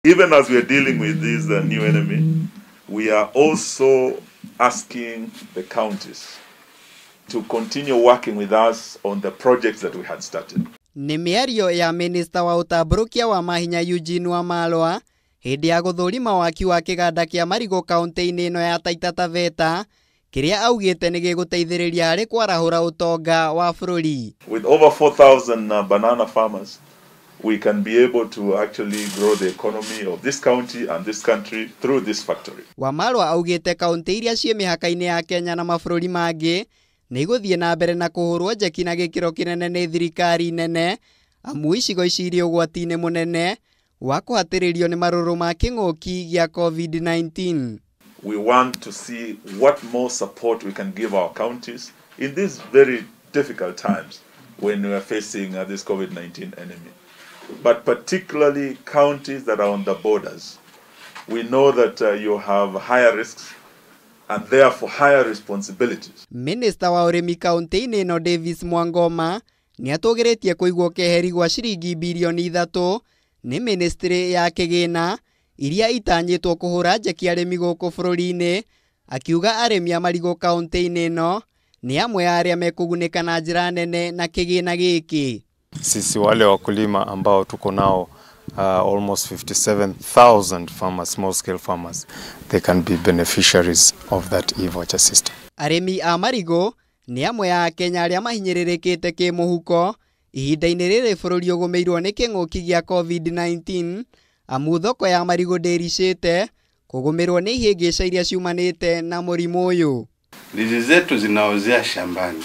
Even as we are dealing with this new enemy, we are also asking the counties to continue working with us on the projects that we had started. Nĩ mĩario ya minista wa ũtambũrũkia wa mahinya Eugene Wamalwa hĩndĩ ya gũthũrima waki wa kĩganda kĩa marigũ kaunti-inĩ ĩno ya Taita Taveta kĩrĩa augĩte nĩ gĩgũteithĩrĩria harĩ kwarahũra ũtonga wa bũrũri. With over 4,000 banana farmers, we can be able to actually grow the economy of this county and this country through this factory. Wamalwa augĩte kaunti iria ciĩ mĩhaka-inĩ ya Kenya na mabũrũri mangĩ nĩ igũthiĩ na mbere na kũhũrwo njeki na gĩkĩro kĩnene nĩ thirikari nene amu icigo ici irĩ ũgwati-inĩ mũnene wa kũhatĩrĩrio nĩ marũrũ ma kĩng'ũki gĩa COVID-19. We want to see what more support we can give our counties in these very difficult times when we are facing this COVID-19 enemy. But particularly counties that are on the borders. We know that you have higher risks and therefore higher responsibilities. Minister wa ũrĩmi kaunti-inĩ ĩno Davis Mwangoma nĩ atũgĩrĩtie kũigwo keheri gwa ciringi birioni 3 nĩ ministry ya kĩgĩna iria itanyĩtwo kũhũra njeki arĩmi gũkũ bũrũri-inĩ, akiuga arĩmi a marigũ kaunti-inĩ ĩno nĩ amwe a arĩa mekũgunĩka na njĩra nene na kĩgĩna gĩkĩ. Sisi wale wakulima ambao tuko nao almost 57,000 farmers, small scale farmers, they can be beneficiaries of that e-voucher system. Arĩmi a marigũ nĩ amwe a Kenya arĩa mahinyĩrĩrĩkĩte kĩmũhuko ihinda-inĩ rĩrĩ bũrũri ũgũmĩirwo nĩ kĩng'ũki gĩa COVID-19 amu thoko ya marigũ ndĩricĩte kũgũmĩrwo nĩ ihĩngĩca iria ciumanĩte na mũrimũ ũyũ. Ndizi zetu zinaozea shambani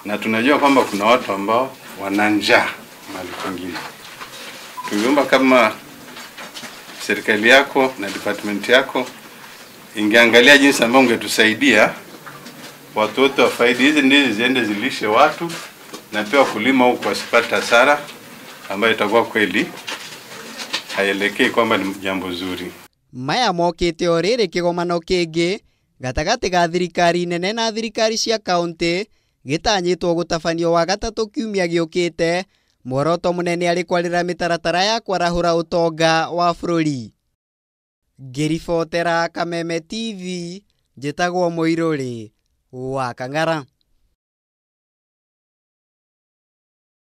na tunajua kwamba kuna watu ambao wana njaa mahali kwingine. Tungeomba kama serikali yako na department yako ingeangalia jinsi ambayo ungetusaidia watu wote wafaidi hizi ndizi ziende zilishe watu na pia wakulima huko wasipate hasara ambayo itakuwa kweli haielekei kwamba ni jambo zuri. Maya mokĩte o rĩrĩ kĩgomano kĩngĩ gatagatĩ ga thirikari nene na thirikari cia kaunti gĩtanyĩtwo gũtabanio wa gatatũ kiumia gĩũkĩte, muoroto mũnene arĩ kwarĩra mĩtaratara ya kwarahũra ũtonga wa bũrũri. Ngĩribotera Kameme TV, njĩtagwo Mũirũrĩ wa Kang'ara.